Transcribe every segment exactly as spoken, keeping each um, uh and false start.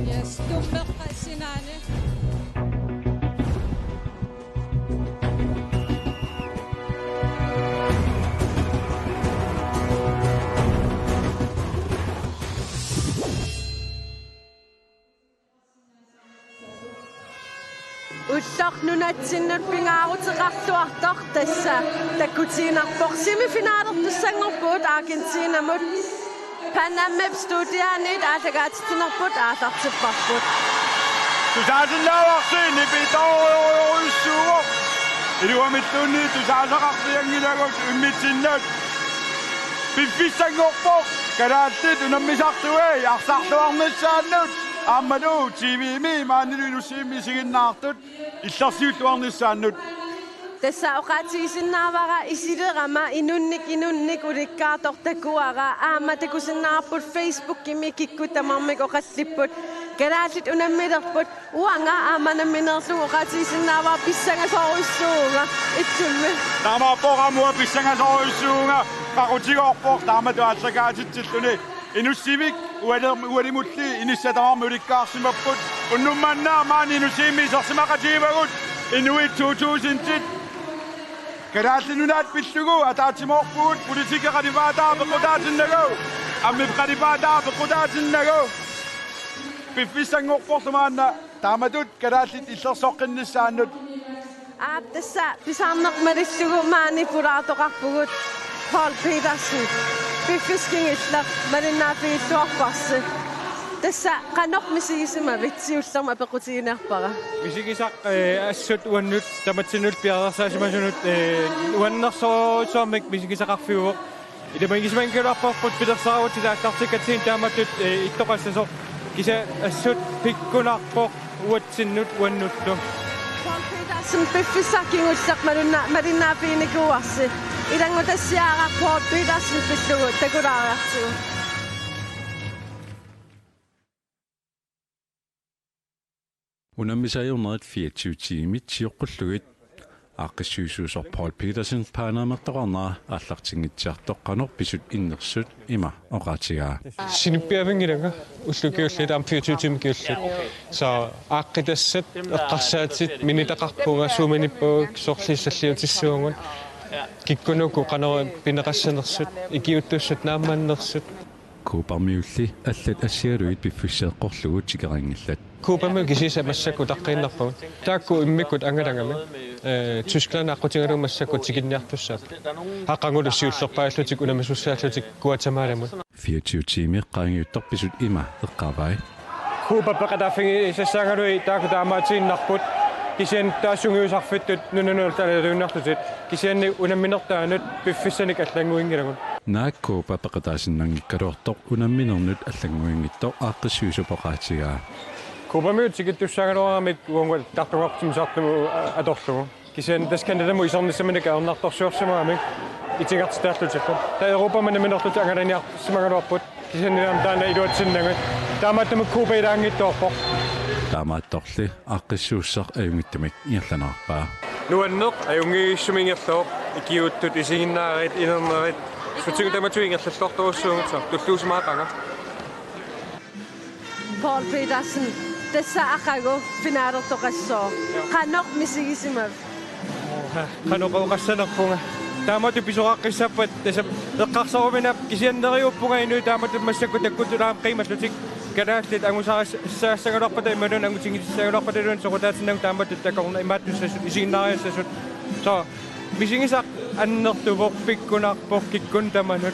Yes, tummeqqat sinaani. Ulloq nunatsinnut pingaaruteqartuartoq tassa takkutiinnarpoq. Semifinalertussanngorpugut Argentinamut. Panamip studiaaniit aallakaatitsinerput aallartipparput. Tusaasinnaavarsi nipitoorujorujussuuvoq. Iluamilluunniit tusaasaqarfianngilagut immitsinnut. Piffissanngorpoq kalaallit unammisartui arsarluarnissaannut. Aammalu T V-mi maanilu Inussivimmi isiginnaartut illersiulluarnissaannut. Tassa oqaatigisinnaavara isilerama inunnik inunnik ulikkaartoq takuara aamma takusinnaavarput Facebookimi kikkut tamarmik oqallipput. Kalaallit unammilerput uanga aamma nammineerlugu oqaatigisinnaavara pissangasorujussuuvunga ittummi. Taamaappoq aamma uanga pissangasorujussuuvunga qaqutigoorpoq taamatut aallakaatitsilluni. Inussivik ualer-, ualimulli inissat tamarmik ulikkaarsimapput. Unnuk manna maani Inussivimmi isersimaqatigivagut Inuit to tusindit. Kalaallit Nunaat pillugu ataatsimoorpugut, politikki qalipaataa peqqutaatinnagu, ammip qalipaataa peqqutaatinnagu. Piffissanngorporlu maanna taamatut kalaallit illersoqqinnissaannut. Aap, tassa pisarneq malillugu maani pulaartoqarpugut Poul Petersen. Piffissaq kingulleq malinnaaffigilluarparsi. Tassa qanoq misigisimavit, siullermik apeqqutiginiarpara. Misigisaq, eh, assut uannut tamatsinnut piareersaasimasunut, eh, nuannersorujussuarmik misigisaqarfiuvoq. Ilumagisimanngikkaluarparput pilersaarutit aallartikkatsigu taamatut, eh, ittoqassasoq. Kisianni assut pikkunarpoq uatsinnut uannullu. Poul Petersen, piffissaq kingulleq malunna-, malinnaaffiginikuuarsi. Ilanngutassiaaraq Poul Petersen pillugu takulaariartigu. Unammisat ajornerit fireogtyve tiimit sioqqullugit aaqqissuisuusoq Poul Petersen Panamertoqarnera aallartinngitsiartoq qanoq pisut innersut ima oqaatigaa. Sinippiavinngilanga ullut ukiullit aamma fireogtyve tiimit ukiullit. Så aaqqitassat eqqarsaatit minitaqarpunga suuminippugut sorliussalliutissavagut. Kikkunuku qanoq pineqassanersut ikiuuttussat naammannersut. Coopermiulli allat assigalugit piffissaq eqqorlugu tikeraanngillat. Coopemiut kisiisa massakkut utaqqiinnarpagut. Taakku immikkut angalagami. Eh, Tyskland aqqutigalugu massakkut tikinniartussaapput. Aqagulu siullerpaallutik unammisussaallutik Guatemalamut. Fireogtyve tiimi qaangiuttoq pisut ima eqqaavai. Cooper peqataaffigisassaagaluit taakku taamaatiinnarput. Kisianni taassungiusarfittut nunanut allanut alliuinnarlutik. Kisianni unamminertaanut piffissanik allannguinngilagut. Naak Cooper peqataasinnanngikkaluartoq unamminernut allannguinngitsoq aaqqissuisup oqaatigaa. Coopemiut tikittussaagaluaramik uagut tartungartimisartugu atorlugu. Kisianni tassa Canadamut isernissaminnik ajornartorsiorsimagamik itigartitaallutillu. Taava Europamut nammineerlutik angalaniarsimagaluarput. Kisianni aamma taanna iluatsinnagit. Taamaattumik Cooper ilaanngitsoorpoq. Taamaattorli aaqqissuussaq ajunngitsumik ingerlanerarpaa. Nuanneq ajunngitsumik ingerlavoq, ikiuuttut isiginnaarit, inernerit, sutigut tamatut ingerlalluartorujussuugut, tulluusimaaqaanga. Poul Petersen, tassa aqagu finalertoqassooq. Qanoq misigisimavit? Qanoq oqassanerpunga. Taamatut pisoqaqqissappat tassa eqqarsaruminap kisianni neriuppunga inuit taamatut massakkut takkuttunik aamma qiimallutik. Kalaallit angusaris-, saassagaluarpata imaluunniit angutinngitissagaluarpataluunniit soqutaatinnagu taamatut takorna-, imaattussasut isiginnaariassasut. Så misigisaq annertuvoq, pikkunarpoq kikkunnut tamanut.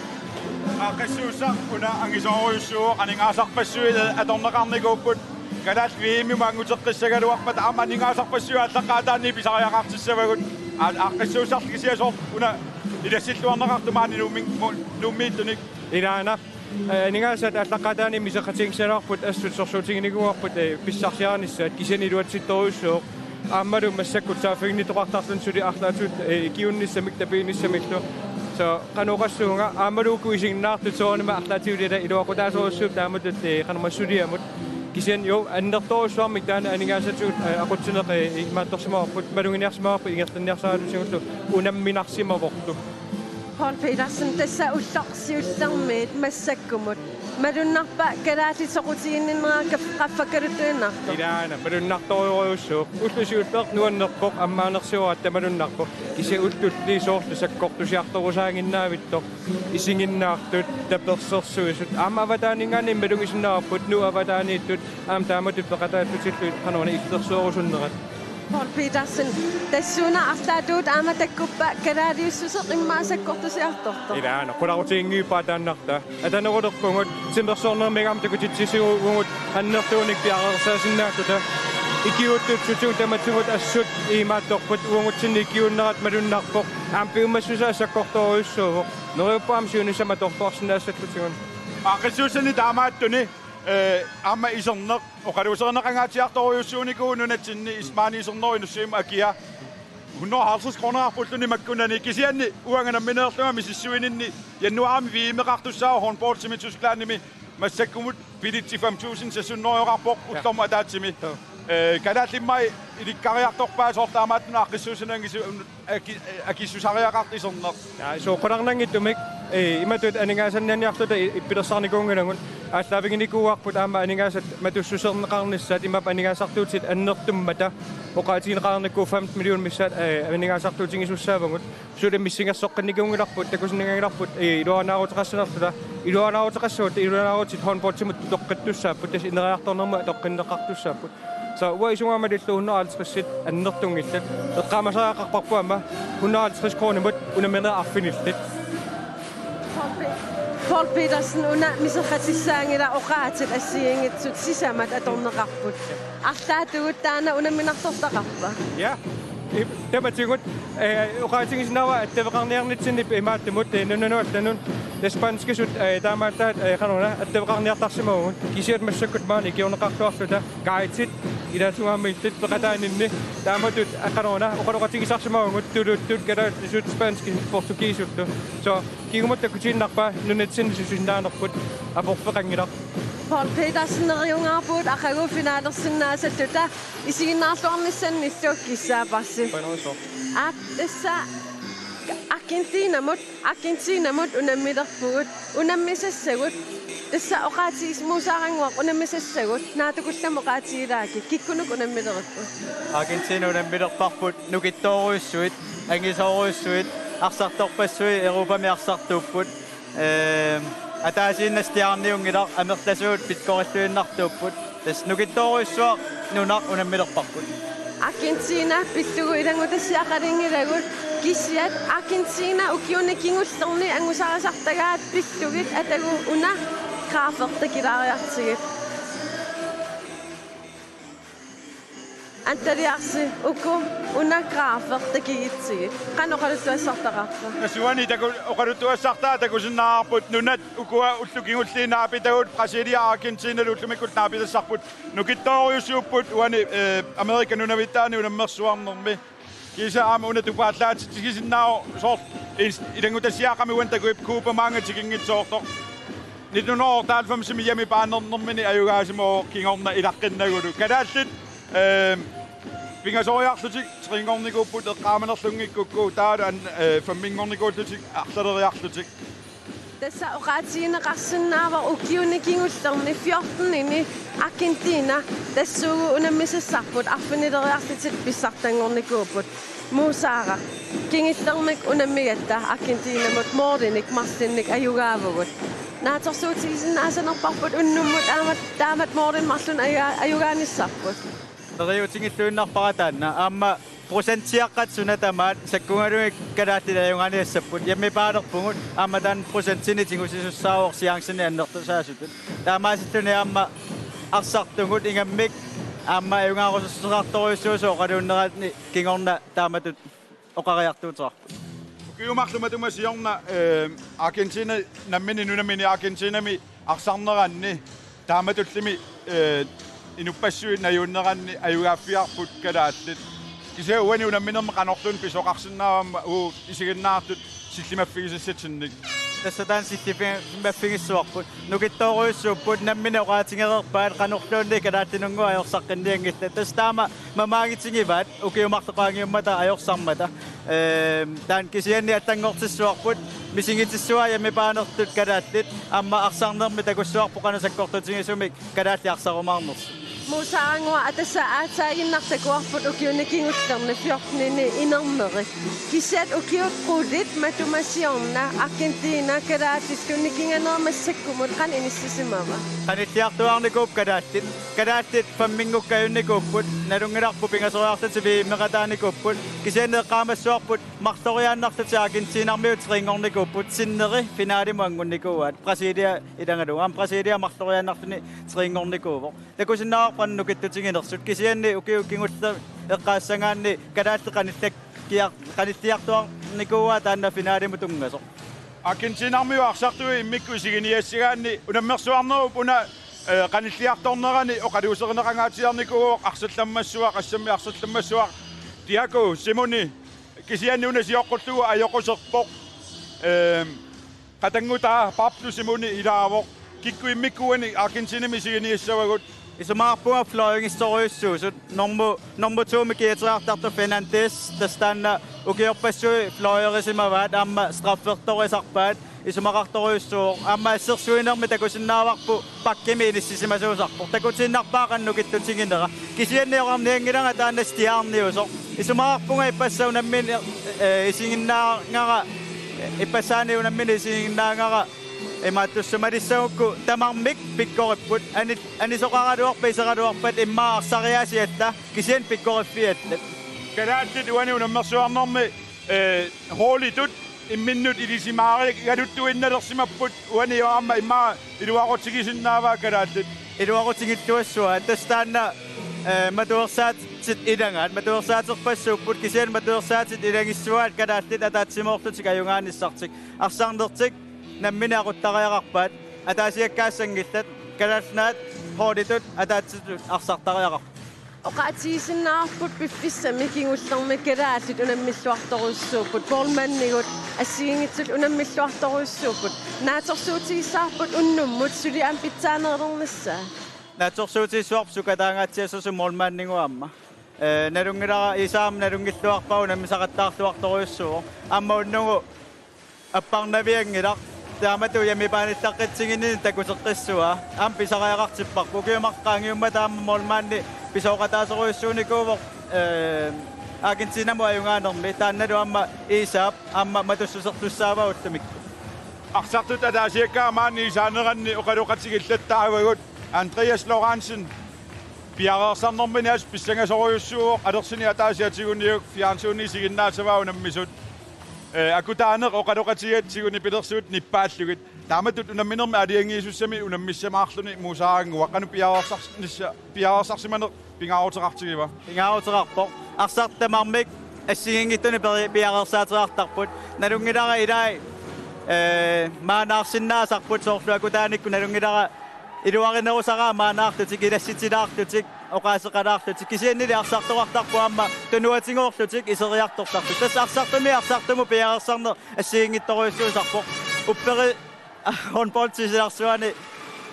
Aaqqissuussaq una angisoorujussuuvoq, aningaasarpassuit atorneqarnikuupput. Kalaallit V M-imut anguteqqissagaluarpata aamma aningaasarpassuit aallaqqaataaniit pisariaqartissavagut. Aa-, aaqqissuussarli kisiat soorlu una ilassilluarneqartoq maani Nuummi-, mu-, Nuummiittunik. Ilaana, eh, aningaasat aallaqqaataaniit isertitsissagaluarput assut sorsuutiginikuuarput, eh, pissarsiarinissaat kisianni iluatsittorujussuuvoq. Aammalu massakkut saaffiginnittoqartarluni suli arlaatigut, eh, ikiuunnissamik tapiinnissamillu. Så qanoq oqassuunga aammalu uku isiginnaartut soorunami arlaatigut ila iluaqutaasorujussuupput taamatut, eh, qanormaa suliamut. Kisianni jo annertoorujussuarmik taanna aningaasatigut, eh, aqutsineq, eh, imaattorsimavarput, maluginiarsimavarput ingerlanniarsaralutigullu unamminarsimavorlu. Poul Petersen, tassa ulloq siullermiit massakkumut. Malunnarpa kalaallit soqutiginninnerat kaf-, qaffakkaluttuinnartoq? Ilaana, malunnartorujussuuvoq. Ulloq siulleq nuannerpoq, ammaanersiuaratta malunnarpoq. Kisianni ullulli soorlu sakkortusiartorusaaginnavittoq. Isiginnaartut, tapersersuisut. Aamma avataaninngaanniit malugisinnaavarput, Nuup avataaniittut, aamma taamatut peqataallutillugit qanoruna illersuerusunnerat. Poul Petersen, tassuuna arlaatigut aamma takkuppa kalaaliussuseq immaqa sakkortusiartortoq. Ilaana, qularutiginngivippara taannartaa. Atanerulerpugut, timersornerminngaanniit takutitsisuuvugut, annertuunik piareersaasinnaasutut. Ikiuuttut sutigut tamatigut assut imaattorput, uagutsinni ikiuunnerat malunnarpoq. Aamma piumassusaa sakkortoorujussuuvoq. Neriuppunga aamma siunissami atorluarsinnaassallutigit. Aaqqissuussani taamaattuni, eh, aamma iserneq oqaluuserineqangaatsiartorujussuunikuuvoq nunatsinni, is-, maani isernerup inussivimmut akia. Hundrede og halvtreds kroneqarpulluni makkunani, kisianni uanga nammineerlunga misissuininni januaarimi V M-eqartussaavoq håndboldimi Tysklandimi, massakkumut billetsi fem tusind seks hundrede euroqarpoq. Ja. Ullormut ataatsimi. Ja. Eh, kalaallit immaqa ilikkariartorpaat soorlu taamaattunik aaqqissuussani angisu-, aki-, akissusariaqartoq iserneq. Ja, soorunami qularnanngitsumik, eh, imatut aningaasanniarniarluta i-, ippilersaarnikuunngilagut, aallaaviginikuuarput aamma aningaasat matussuserneqarnissaat, imaappoq aningaasartuutit annertummata oqaatigineqarnikuupput, femten millionit missaat, eh, aningaasartuutigisussaavugut. Suli missingersoqqinnikuunngilarput, takusinnaanngilarput, eh, iluanaaruteqassanerluta, iluanaaruteqassagut, iluanaarutit håndboldimut toqqittussaapput, tassa ineriartornermut toqqinneqartussaapput. Så uanga isumaga malillugu hundrede og halvtreds annertunngillat. Eqqaamasariaqarparput aamma hundrede og halvtreds kronimut unamminerit arfinillit. Poul Pe-, Poul Petersen, una miserratissaanngilaq oqaatit assigiinngitsut sisamat atorneqarput. Arlaatigut taanna unamminartortaqarpa? Ja. I-, tamatigut, eh, oqaatigisinnaavara attaveqarniarnitsinni imaattumut, eh, nunanut allanut, tassa spanskisut, eh, taamaallaat, eh, qanoruna attaveqarniartarsimavugut. Kisianni massakkut maani ikiorneqarluarluta guidit ilaasungaammiillit peqataaninni taamatut, eh, qanoruna oqaloqatigisarsimavugut, tuluttut, kalaallisut, spanskisut, portugiisullu. Så kingumut takkutiinnarpaa nunatsinni susinnaanerput, aporfeqanngilaq. Poul Petersen, neriungaarpugut aqagu finaalersinnaassalluta, isiginnaarluarnissannillu kissaaparsi. Qujanarsuaq. Aap, tassa Argentinamut, Argentinamut unammilerpugut, unammisassagut. Tassa oqaatigis-, Musaarannguaq, unammisassagut naatsukullammik oqaatigilaakkit, kikkunuku unammileripput? Argentina unammilerparput nukittoorujussuit, angisoorujussuit, arsartorpassuit, Europami arsartuupput. Ehm, ataasiinnaq stjerniunngilaq, amerlasuut pikkorilluinnartuupput. Tassa nukittoorujussuaq nunaq unammilerparput. Argentina pillugu ilanngutassiaqalinngilagut, kisianni Argentina ukiuni kingullerni angusarisartagaat pillugit atagu una grafer takilaariartigit. Antaliarsi, uku una grafer takigitsigit. Qanoq oqaluttuassartaqarpa? Tassa uani taku-, oqaluttuassartaa takusinnaavarput nunat ukua ullut kingulliit naapitagut, Brasilia Argentinalu ullumikkut naapitassarput. Nukittoorujussuupput uani, eh, Amerika nunavittaani unammersuarnermi. Kiisa aamma una tupaallaatitsigisinnaavoq soorlu is-, ilanngutassiaaqqami uani takuippoq Copa maanga tikinngitsoortoq. Nitten hundrede og otteoghalvfems Miami paanernermini ajugaasimavoq kingorna ilaqqinnagulu. Kalaallit, ehm, pingasoriarlutik trinngornikuupput eqqaamanerlunngikkukku, taavalu an-, eh, femminngornikuullutik arlaleriarlutik. Tassa oqaatigineqarsinnaavoq ukiuni kingullerni fjortenini Argentina tassuugu unammisassarput, arfinileriarlutik pissartanngornikuupput. Musaaraq, kingullermik unammigatta Argentinamut målinik marlunnik ajugaavugut. Naatsorsuutigisinnaasanerparput unnummut taamak, taamak målinik marlunnik ajuga-, ajugaanissarput. Neriuutigilluinnarpara taanna, aamma procentiaqqat suna tamaat sakkugalugit kalaallit ajugaaniassapput, hjemmebaalerpugut, aamma taanna procentinik tigusisussaavoq chanceni annertusaasutut. Taamaasilluni aamma arsartugut ingammik aamma ajugaarusussuseqartorujussuusoq oqaluunnerani kingorna taamatut oqariartuuteqarput. Ukiut marluk matuma siorna, eh, Argentina nammineq nunamini Argentinami arsarneranni taamatullumi, eh, inuppassuit najuunneranni ajugaaffigaarput kalaallit. Kisianni uani unamminermi qanorluunniit pisoqarsinnaavamma uu isiginnaartut sillimaffigisassatsinnik. Tassa taanna sillimaffigissavarput. Nukittoorujussuupput, nammineq oqaatigereerpaat qanorluunniit kalaallinunnguit ajorsaqqinnianngillat. Tassa taama mamaagitigivaat ukiut marluk qaangiummata ajorsarmata. Ehm, taanna kisianni allanngortissavarput. Misigitissavaa hjemmebaanertut kalaallit, aamma arsarnermi takussuarput qanoq sakkortutigisumik kalaallit arsarumaarnersut. Musaanguaq, tassa aatsaaginnaq takuarput ukiuni kingullerni fjortenini inernerit. Kisiat ukiut qulit matuma siorna Argentina kalaallit nikinganerat massakkumut qanoq inissisimava? Qanilliartuaarnikuupput kalaallit. Kalaallit femminngukkajunikuupput, nalunngilarput pingasoriarlutik V M-eqataanikuupput, kisianni eqqaamassavarput marloriaannarlutik Argentinamiut trinngornikuupput, sinneri finalimut angunnikuuaat, Brasilia ilagalugu. Aamma Brasilia marloriaannarluni trinngornikuuvoq. Takusinnaavarput qanoq nukittutiginersut, kisianni ukiut kingulliit eqqaassagaanni kalaallit qanillakkiar-, qanilliartuaarnikuuaat taanna finalimut tunngasoq. Argentinamiut arsartui immikkut isiginiassagaanni unammersuarnerup una, eh, qanilliartornerani oqaluuserineqangaatsiarnikuuvoq arsallammassuaq, assammi arsallammassuaq Diego Simeone, kisianni una sioqqullugu ajoquserpoq. Ehm, qatanngutaa Pablo Simeone ilaavoq. Kikkut immikkut uani Argentinami isiginiassavagut? Isumaqarpunga fløjigissorujussuusut, normu, normu to-mi kiateriartartoq Fernandes, tassa taanna ukiorpassuit fløjerisimavaat, aamma straffertorisarpaat, isumaqartorujussuuvoq. Aamma assersuinermi takusinnaavarput bakkimi inissisimasuusarpoq. Takutiinnarpaa qanoq nukittutiginera. Kisianni oqarnianngilanga taanna stjerniusoq. Isumaqarpunga ippassaq unammineq, eh, isiginnaagara, ippassaani unammineq isiginnaagara imaattussumalissagukkut tamarmik pikkoripput, ani-, anisoqaraluarpat iseraluarpat immaqa arsariaasiat alla, kisianni pikkoriffiat alla. Kalaallit uani unammersuarnermi, eh, holditut imminnut ilisimaarigaluttuinnalersimapput, uani aamma immaqa iluaqutigisinnaavaa kalaallit? Iluaqutigilluassavaat, tassa taanna, eh, matuersaatit ilagaat, matuersaaterpassuupput, kisianni matuersaatit ilagissavaat kalaallit ataatsimoorlutik ajugaanissartik. Arsarnertik nammineq aquttariaqarpaat, ataasiakkaassanngillat, Kalaallit Nunaat holditut ataatsitut arsartariaqarput. Oqaatigisinnaavarput piffissami kingullermi kalaallit unammilluartorujussuupput, målmandigut assigiinngitsullu unammilluartorujussuupput. Naatsorsuutigissavarput unnummut suli aamma pitsaanerulernissaa? Naatsorsuutigissavarput sukataangaatsiassasoq målmandigut aamma. Eh, nalunngilara Iisaap nalunngilluarpaa unammisaqattaarluartorujussuuvoq. Aamma unnugu apparnavianngilaq. Taamatut hjemmebanellaqqitsinginninni takuteqqissavaa. Aamma pisariaqartipparput. Ukiut marluk qaangiummata aamma målmandi pisooqataasorujussuunikuuvoq, eh, Argentinamut ajugaanermi. Taannalu aamma Iisaap aamma matussusertussaavaa ullumikkut. Arsartut ataasiakkaat maani Iisaaneranni oqaloqatigillattaavagut. Andreas Lorentzen piareersarnermini assut pissangasorujussuuvoq, alersinik ataaseq atiguniuk, fjernsyni isiginnaasavaa unammisut. Eh, akutaaneq oqaloqatigatsigu nipilersuut nippaallugit. Taamatut unamminermi aalajangiisussamik unammissamaarluni Musaanguaq, qanoq piareersarnissa-, piareersarsimaneq pingaaruteqartigiva? Pingaaruteqarpoq. Arsartut tamarmik assigiinngitsunik peri-, piareersaateqartarput. Nalunngilara ilai, eh, maannaarsinnaasarput, soorlu akutaanikkut nalunngilara iluarinerusaraa maannaarlutik, ilassitilaarlutik, oqaaseqalaarlutik. Kisiannili arsartoqartarput aamma tunuatigoorlutik iseriartortarlutik. Tassa arsartumi arsartumut piareersarneq assigiinngitsorujussuusarpoq. Upperi-, håndboldit silarsuani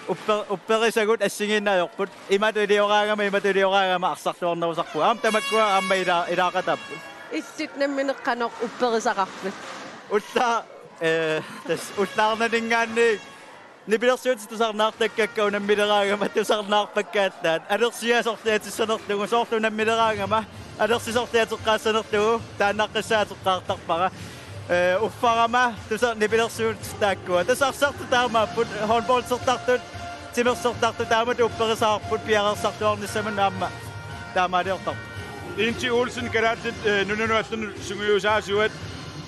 upper-, upperisagut assigiinneq ajorput. Imatut ilioraagama, imatut ilioraagama arsarluarnerusarpugut. Aamma tamakkua aamma ila-, ilaaqataapput. Illit nammineq qanoq upperisaqarpit? Ulla-, eh, tassa ullaarnaninngaanniit nipilersuutit tusarnaartakkakka unammileraangama tusarnaarpakka allaat. Alersia sorliatissanerlugu, soorlu unammileraangama alersi sorliateqqaassanerlugu taannaqqissaat atoqqaartarpara. Eh, uffarama tusa-, nipilersuutit taakkua. Tassa arsartut taamaapput, håndboldertartut, timersortartut taamatut upperisaqarput piareersarluarnissamut aamma taamaaliortarput. Inti Olsen, Kalaallit, eh, nunanut allanut sungiusaasuat,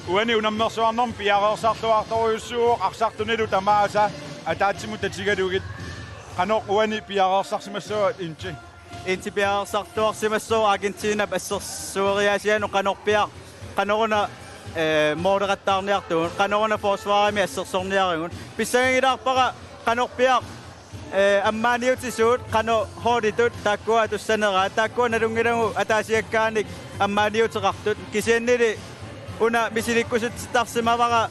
uani unammersuarnermi piareersarluartorujussuuvoq arsartunilu tamaasa ataatsimut tatigalugit. Qanoq uani piareersarsimassava, Inti? Inti piareersarluarsimassooq Argentinap assersueriaasianut qanorpiaq, qanoruna, eh, måleqattaarniartugut, qanoruna forsvarimi assersorniarigut. Pissangagilaarpara qanorpiaq, eh, ammaaniutisuut, qanoq holditut taakkua atussaneraat, taakkua nalunngilagut ataasiakkaanik ammaaniuteqartut. Kisiannili una misilikkusuttarsimavara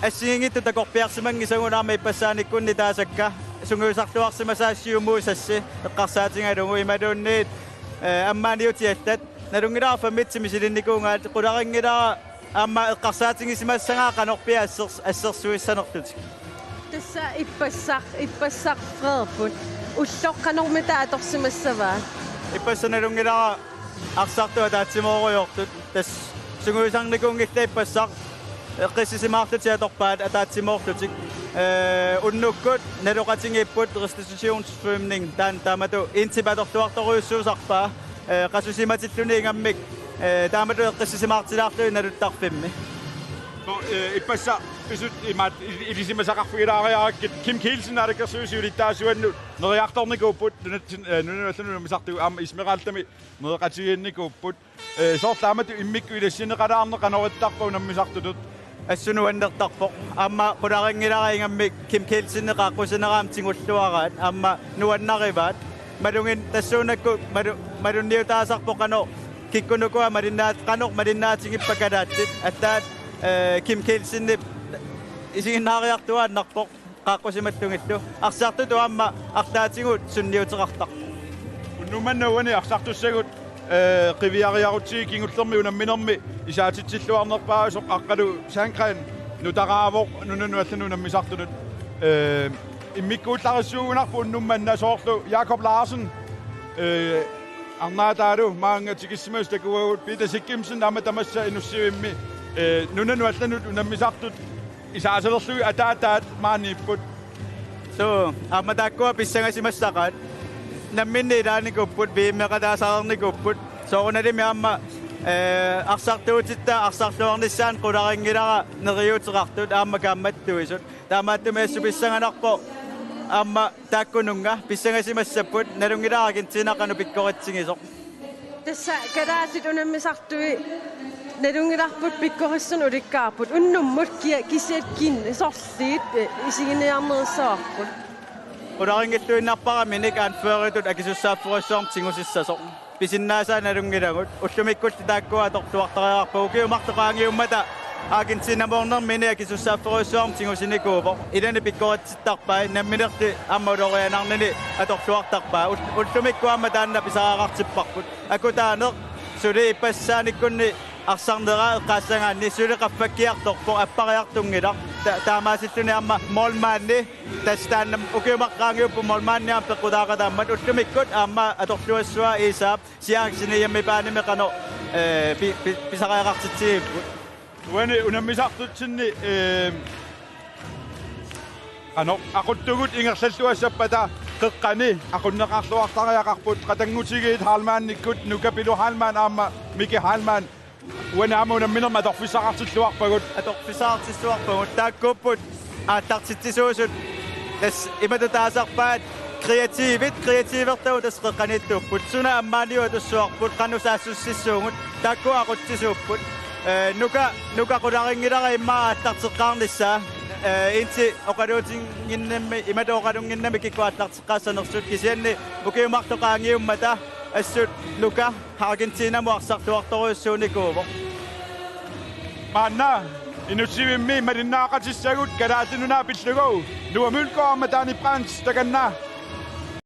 assigiinngitsut takorpiarsimanngisagut aamma ippassaanikkunni taasakka sungiusarluarsimasaat siumuusassi eqqarsaatigalugu imaluunniit, eh, ammaaniutiallat. Nalunngilara femmitsi misilinnikuugaat, qularinngilara Aamma eqqarsaatigisimassagaat qanorpiaq assers-, assersuissanerlutik. Tassa ippassaq, ippassaq Frederikput. Ulloq qanormita atorsimassava? Ippassaq nalunngilara arsartut ataatsimoorujortut. Tassa sungiusarnikuunngillat ippassaq eqqissisimaarlutik atorpaat ataatsimoorlutik. Ee, unnukkut naloqatigiipput restitutionssvømning, taanna taamatut intip atorluartorujussuusarpaa, ee, qasusimatilluni ingammik, ee, taamatut eqqissisimaartilaarlugit naluttarfimmi. Nå, ee, ippassaq pisut imaat il-, ilisimasaqarfigilaariarakkit Kim Kielsen naalakkersuisut siulittaasuannut neriartornikuupput nunatsin-, ee, nunanut allanut unammisartugut aamma Esmeraldami nereqatigiinnikuupput. Ee, soorlu taamatut immikkut ilassinneqalaarneq qanoq ittarpa unammisartutut? Assut nuannertarpoq. Aamma qularinngilara ingammik Kim Kielsenip qaaqqusinera aamma tigulluaraat. Aamma nuannarivaat. Maluginnaq tassuunakkut malu-, malunniutaasarpoq qanoq kikkuunuku malinnaat-, qanoq malinnaatigippata kalaallit. Aatsaat, ee, Kim Kielsenip isiginnaariartuaannarpoq qaaqqusimallugillu. Arsartutut aamma arlaatigut sunniuteqartarpoq. Unnuk manna uani arsartussagut, ee, qiviariarutsigit kingullermik unamminermi isaatitsilluarnerpaasoq Aqqalu Sandgreen nutaraavoq nunanut allanut unammisartunut. Ee, immikkuullarissuugunarpoq unnuk manna soorlu Jakob Larsen, ee, arnaataalu maanga tikissimasut takuagut Peter Siggemsen aamma tamassa Inussivimmi, ee, nunanut allanut unammisartut isaasalerlugit ataataat maaniipput. Suu, aamma taakkua pissangasimassaqaat. Namminneq ilaanikuupput, V M-eqataasarnikuupput. Soorunalimi aamma, ee, arsartuutitta arsarluarnissaannut qularinngilara neriuuteqartut aamma kaammattuisut. Taamaattumik assut pissanganarpoq aamma taakkununnga pissangasimassapput, nalunngilara Argentina qanoq pikkoritsigisoq. Tassa kalaallit unammisartui nalunngilarput pikkorissunik ulikkaarput. Unnummut kia-, kisiat kinni sorliit, ee, isiginiarnerissavarput. Qularinngilluinnarpara minik anføreritut akisussaafferujussuarmik tigusissasoq. Pisinnaasaat nalunngilagut. Ullumikkulli taakkua atorluartariaqarpagut. Ukiut marluk qaangiummata Argentinamoornermi minik akisussaafferujussuarmik tigusinikuuvoq. Ilani pikkoritsittarpai, namminerli aamma ulorianarnini atorluartarpai. Ul-, ullumikkut aamma taanna pisariaqartipparput. Akutaaneq suli ippassaannikkunni arsarnera eqqaassagaanni suli qaffakkiartorpoq, appariartunngilaq. Ta-, taamaasilluni aamma målmandi, tassa taanna ukiut marluk qaangiupput målmandi aamma peqqutaaqataammat, ullumikkut aamma atorluassuaq Isaap siaarsinni hjemmebanemi qanoq, ee, pi-, pi-, pisariaqartitsigipput. Uani unammisartutsinni, ee, qanoq aquttugut ingerlalluassappata qeqqani aqunneqarluartariaqarput qatanngutigiit Heilmannikkut, Nuka Pilu Heilmann aamma Miki Heilmann. Uani aamma unamminermi atorfissaqartilluarpagut. Atorfissaqartilluarpagut. Taakkuupput aallartitsisuusut. Tassa imatut taasarpaat kreativit, kreativertagut tassa qeqqaniittuupput. Suna ammaaniuatussuarput, qanoq saassussissuugut, taakku aqutsisuupput. Ee, Nuka, Nuka qularinngilara immaqa aallarteqqaarnissaa. Ee, inti oqaluutinnginnami, imatut oqalunnginnami kikkut aallarteqqaassanersut, kisianni ukiut marluk qaangiummata assut Nuka Argentinamut arsarluartorujussuunikuuvoq. Maanna Inussivimmi malinnaaqatissagut Kalaallit Nunaat pillugu Noah Mølgaard aamma Danny Brandt takanna